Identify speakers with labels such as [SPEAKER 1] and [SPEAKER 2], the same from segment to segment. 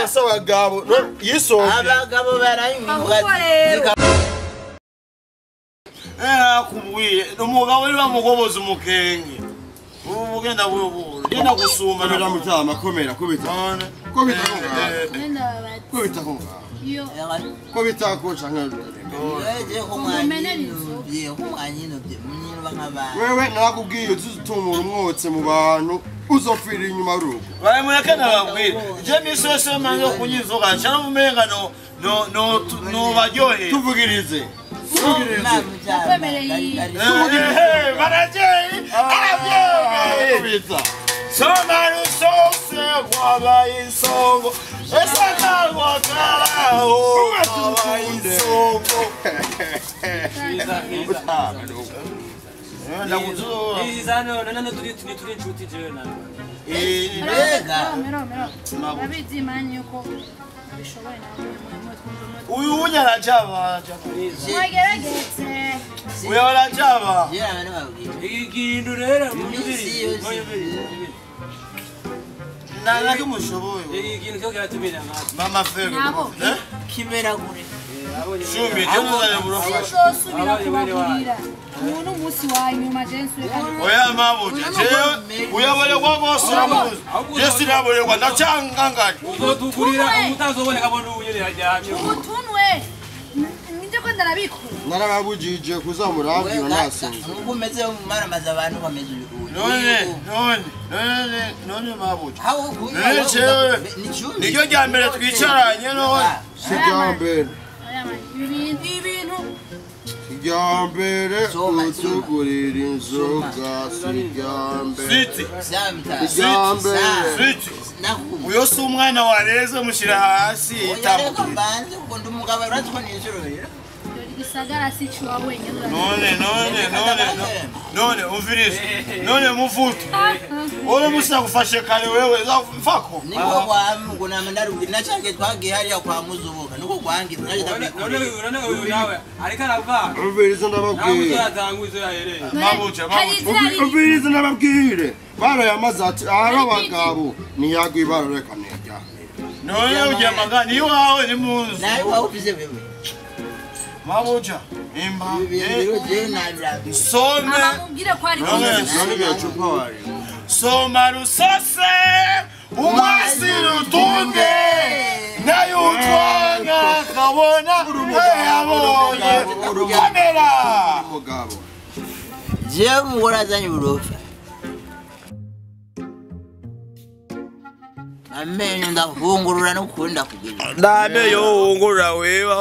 [SPEAKER 1] Abasabagabo yisonge
[SPEAKER 2] abagabo baranywa
[SPEAKER 3] Akubwiye umugabo uri bamugoboza umukenge ubugenda buyobura genda gusumba
[SPEAKER 1] na mutama komera kubita kubita kubita kubita ko canke wewe nakubwiye uzitumura umwotse mu bantu uzofira inyuma rugo
[SPEAKER 3] baramureka nababwira je misi yose manze kunyizoga cyane umenga no no no no baryohe
[SPEAKER 1] tuvugirize
[SPEAKER 3] Uyu unyarajaba uyu arajaba
[SPEAKER 4] ikintu rero
[SPEAKER 3] nalaki mushoboye
[SPEAKER 4] ikintu cyo kiratumira
[SPEAKER 3] mama fego
[SPEAKER 2] kimera gure
[SPEAKER 3] shumi je burofasha
[SPEAKER 5] uzosubira kubagurira umuntu umunsi wa nyuma jensu
[SPEAKER 3] oya mabuja jewe uyaboregwa rwose uramuzi je sinaboregwa ndacanganganye
[SPEAKER 4] uzotugurira umutazoboneka bona unyene yaryamye
[SPEAKER 5] ubutunwe nje ko ndarabikora
[SPEAKER 1] narababujije kuzamurabwira nasinze
[SPEAKER 2] nuko umeze maramaza abantu bameze
[SPEAKER 3] none none none none mabuja niryo rya mbere twicaranye none
[SPEAKER 1] si rya mbere
[SPEAKER 5] ibintu
[SPEAKER 1] rya mbere utugurira inzoga si rya mbere rya mbere
[SPEAKER 3] uyo si umwana wareze mushyira hasi
[SPEAKER 5] igisagara si cyo wenyine
[SPEAKER 3] none none none none umvirize none muvuto wowe musa gufashe kare wewe mfako
[SPEAKER 2] niko kwa nama ndarugira nacyange twagiye hariya kwa muzubuka niko kwangiza
[SPEAKER 4] none none uyu nawe ariko arava
[SPEAKER 1] umvirize ndababwire
[SPEAKER 3] mabuja mabuja
[SPEAKER 1] umvirize ndababwire barayamaze ati ari abagabo ntiyagwa ibara reka ntirya
[SPEAKER 3] none ugiye amagana iwawe ni munzu
[SPEAKER 2] nawe wawe ubize wewe
[SPEAKER 3] mabuja imba some soma rusose umwasi rutunde nayo utwanga kabona yabonye kamera
[SPEAKER 2] jewe umugore azanye uburofa amenyo ndahungurura n'ukunda kugira
[SPEAKER 3] ndamenyo uhungurura wewe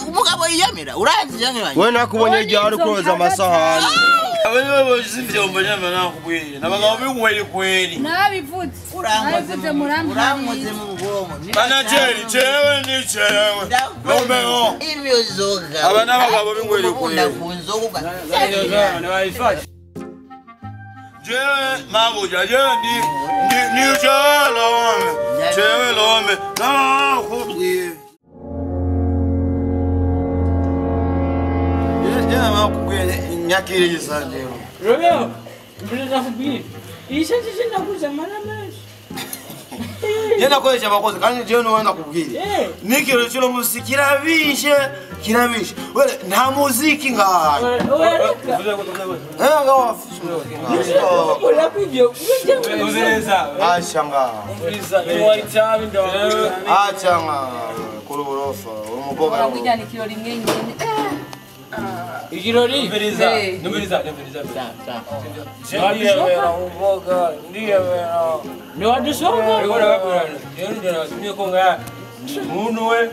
[SPEAKER 2] umugabo yiyamira uranzi yange
[SPEAKER 1] we nakubonye igihe ari koza amasahani
[SPEAKER 3] abanye bozi ivyombo nyama nakubwiye nabagabo b'inkweri kweri
[SPEAKER 5] nabivuze
[SPEAKER 2] urankoze mu bwonko
[SPEAKER 3] manajeri jewe ni jewe Romeo
[SPEAKER 2] imizoga
[SPEAKER 3] aba n'abagabo b'inkweri kweri jewe mabuja jewe ni ni jewe lome jewe lome nakubwiye nyakiri sanje
[SPEAKER 4] Romeo mbona nakubwiye isha tije nakuza mara menshi
[SPEAKER 3] je nakoresha abakozi kandi je no nakubwiye nikiro cyo muziki kirabishe kirabishe wewe nta muziki ngaha acha ngaha acha ngaha kuri burofa umukobwa
[SPEAKER 5] urakujyana ikirori mwenyine
[SPEAKER 4] Ikirori numviriza numviriza ndiye ni wadushoka muntu we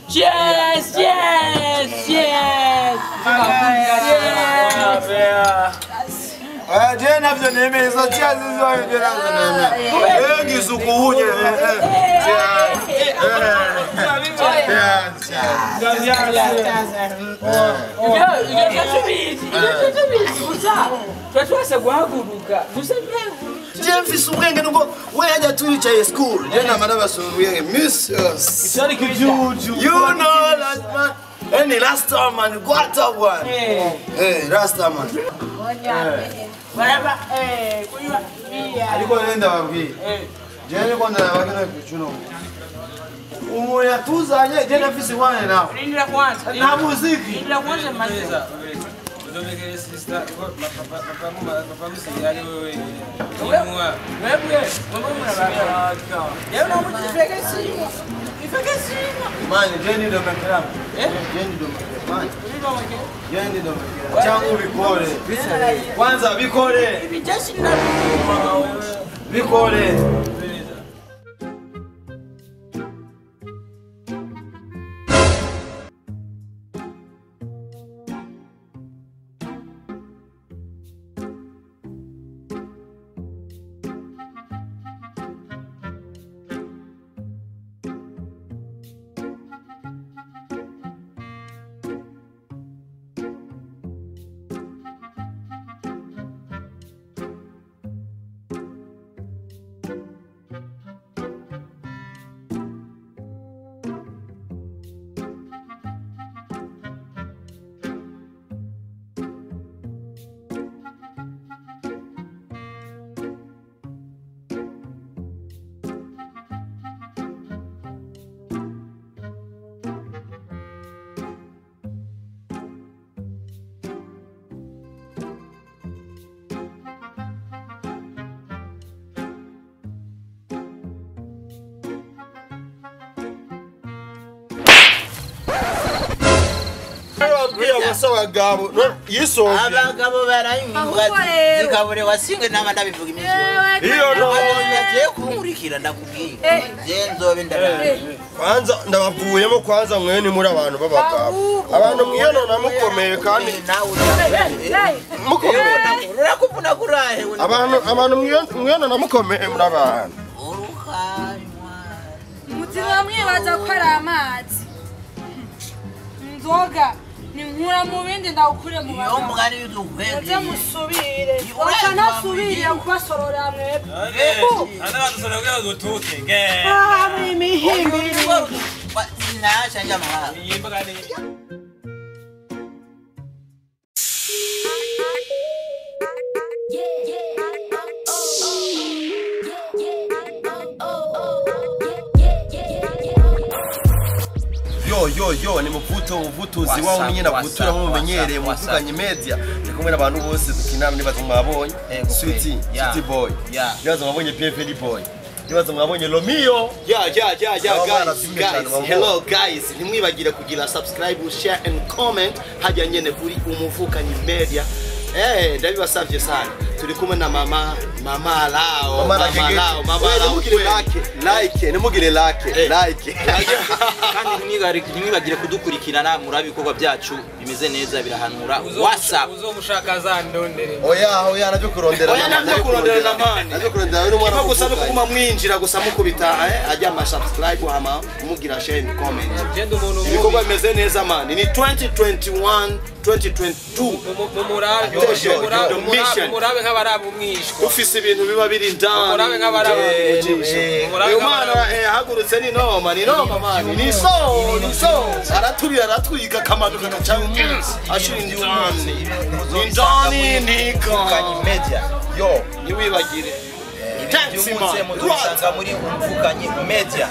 [SPEAKER 4] cheers cheers cheers
[SPEAKER 3] je navyo nemeza cheers izo je navyo nemeza ngisuku unye je mfise ubwenge nubwo we hajya turicaye school je namara basubira miss you know last man any last time man what up one hey last time man ariko nenda babwiye Jene kwanza nabagina kuchuno. Umoya tuzanye jene afisi wane nawe.
[SPEAKER 4] Rindira kwanza.
[SPEAKER 3] Na muziki.
[SPEAKER 4] Rindira kwanza maze.
[SPEAKER 6] Udomekere sister papa musigari wewe.
[SPEAKER 4] Wewe mambo mnabaka. Yeye unamuchifeke simu. Ifeke simu.
[SPEAKER 3] Mani jeni domekera.
[SPEAKER 4] Eh?
[SPEAKER 3] Jeni domekera. Mani. Jeni domekera. Changu bikore. Kwanza bikore.
[SPEAKER 4] Ibi jeshi na
[SPEAKER 3] bikore.
[SPEAKER 1] Abagabo yisonge
[SPEAKER 2] abagabo barayimwa zikabure wasinge nama ndabivuga imisi
[SPEAKER 1] iyo no
[SPEAKER 2] yagiye kunkurikira ndakubwiye je nzobe ndaraye
[SPEAKER 1] kwanza ndabavuyemo kwanza mwene muri abantu b'abagabo abantu mwiyano namukomeye kandi
[SPEAKER 2] nawe
[SPEAKER 1] mukomeye
[SPEAKER 2] urakuvuna kurahe
[SPEAKER 1] abantu mwiyano namukomeye muri abantu
[SPEAKER 5] mutima mwibaza ko ari amazi nzoga ninkura mu bindi ndawukure mu
[SPEAKER 2] bagabo. Yo mugani yudukwege.
[SPEAKER 5] Nze musubire. Wakanasubirira kubasorora mwebwe.
[SPEAKER 6] Ana badusorora kugira ngo dutuke.
[SPEAKER 5] Ah, imihimbiri.
[SPEAKER 2] Sinasha njama.
[SPEAKER 1] Yo ni muvuto uvutuzi wa umenye na vutura mu menyereye muvuganye media ndi kumwe n'abantu bose dukinana nibaza mwabonye Sweetie City Boy nibaza mwabonye PFL Boy nibaza mwabonye Romeo
[SPEAKER 7] yeah guys hello guys ntimwibagire kugira subscribe share and comment hajya nyene kuri umuvukanyi media. Ndabibasavye sana turi kumwe na mama lao nimugire
[SPEAKER 1] like nimugire like
[SPEAKER 8] kandi ntimwibagire kudukurikirana muri abikorwa byacu bimeze neza birahanura WhatsApp
[SPEAKER 6] uzomushaka zandondere
[SPEAKER 1] oya navyo kurondera
[SPEAKER 7] oya navyo kurondera na mani
[SPEAKER 1] navyo kurondera uri mwana
[SPEAKER 7] gusa no kuguma mwinjira gusa mukubita ajya ama subscribe hama mugira share and comment ibikorwa bimeze neza mani ni 2021 2022
[SPEAKER 6] murabe nk'abarabu mwishwa
[SPEAKER 7] ufise ibintu biba biri ndani
[SPEAKER 6] murabe nk'abarabu
[SPEAKER 7] uyu mwana ahagurutse ni noma mani ni so araturira aratwika akamanuka agaca ashira indani ni nika
[SPEAKER 8] media
[SPEAKER 7] yo ntiwibagire
[SPEAKER 8] byumutse muzosanga muri umvukanye media.